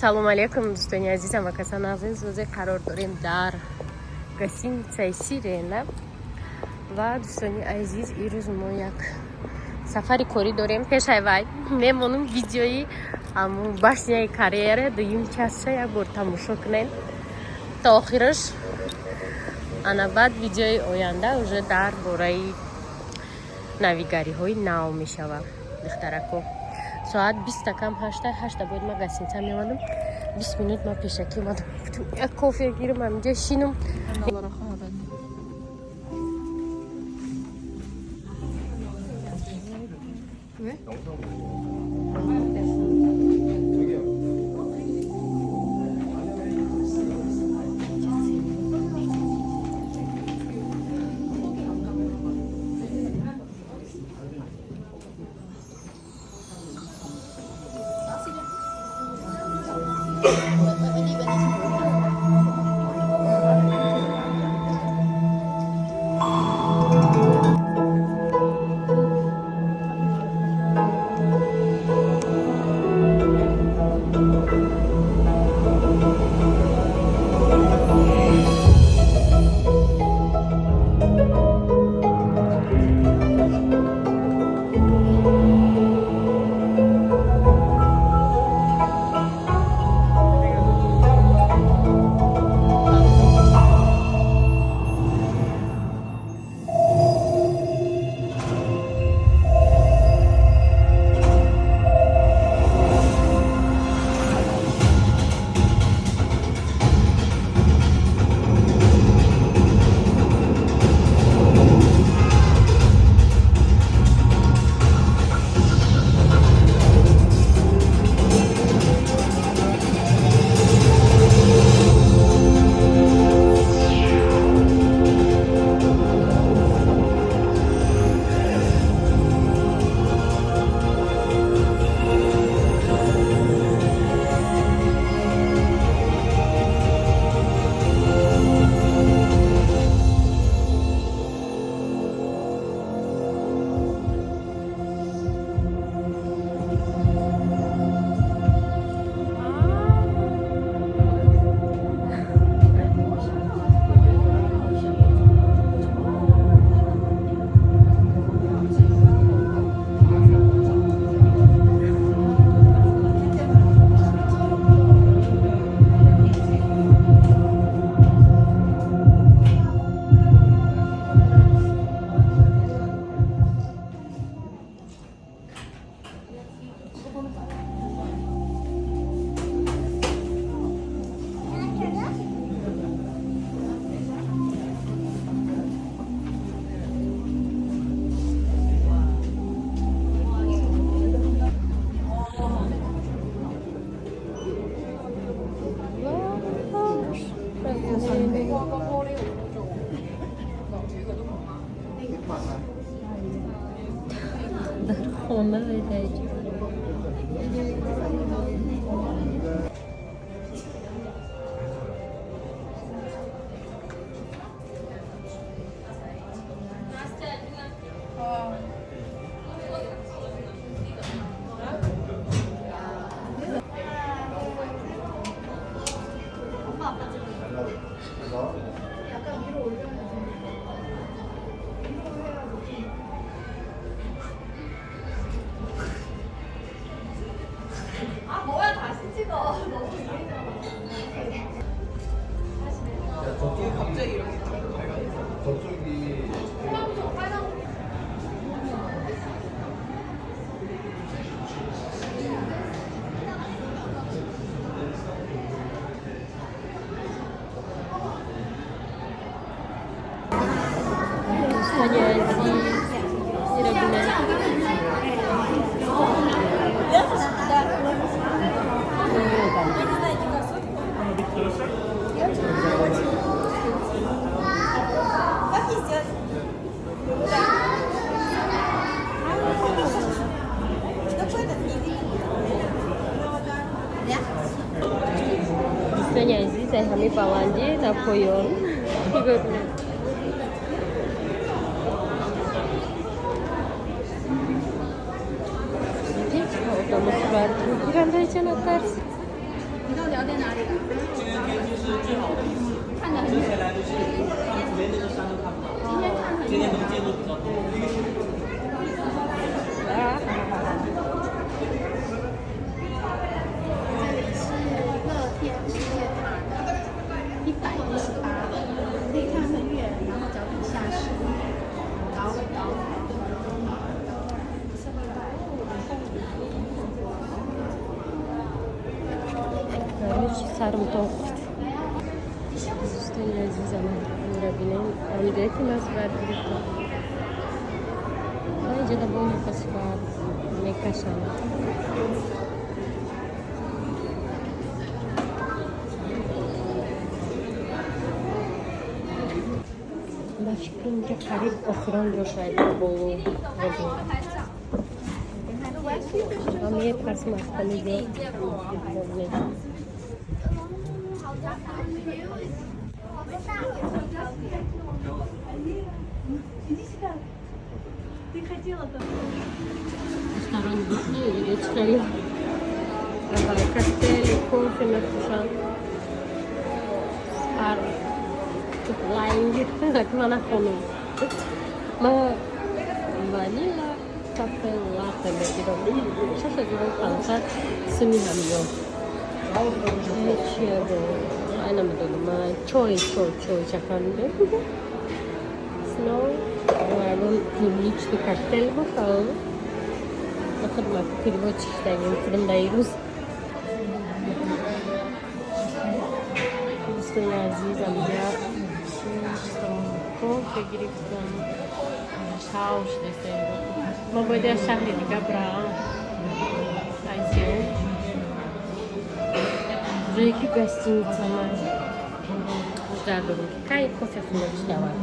Салому алейкум, дӯстони азизам ва касони азиз. Рӯзе қарор дорем дар гостиницаи Сирена ва, дӯстони азиз, ирӯз мо як сафари корӣ дорем. Пешай вай мемонум видеои аму башняи карьера дуюм частша як бор тамошо кунем то охираш. Ана баъд видеои оянда уже дар бораи навигариҳои нав мешавад. Духтарако, соат 7:20, 8-та бояд ма гостиница меомадам. 20 минут ма пешакӣ омадам, гуфтам, як кофе гирам, ҳаминҷа шинам. 왜? Дар хона ведаҷ. 아, 뭐야, 다시 찍어. 너무 이해가. 갑자기 이렇게 저쪽이. Дӯстони азиз, ира бинед. Как не сделать? Чтобы этот не видно. Дӯстони азиз, ай ҳамин баландӣ дар поён нигоҳ кунед. Одама сурат мегиранд, айҷа натарс. 焦在哪里了？今天天气是最好的一次，看得很之前远。来就是看连那个山都看不到，今天看很今天远。能见度比较多。这里是乐天世界塔的118楼，可以看很远，然后脚底下是高高。 Барои чи сарм тохт, дӯстони азизам, инра бинем. Амиҷое ки ман сурат гирифтам, ва инҷода бо нафа сурат мекашам. Ба фикрам, инҷа қариб охирон ҷо шояд боло. Ва метарсим аз ҳамин ҷо. Духтарони хеле коктейли, кофе мефурӯшанд, sparkling. Ман нахонам, ма ванила кафе латте мегирам, 6500 суми. Ҳамиё чия бо ай намедонам, ма чой чаканде snow, ягон клубничный коктейль бошад. Худма перевод чиштагим худам дар ирӯз. Дӯстони азизам, я шиштам, кофе гирифтам, шав шудастем. Ма бояд як шаҳри дига бираам, азиё, ҷое ки гостиница. Ман ждать дорам, ки кай кофе хунук шавад.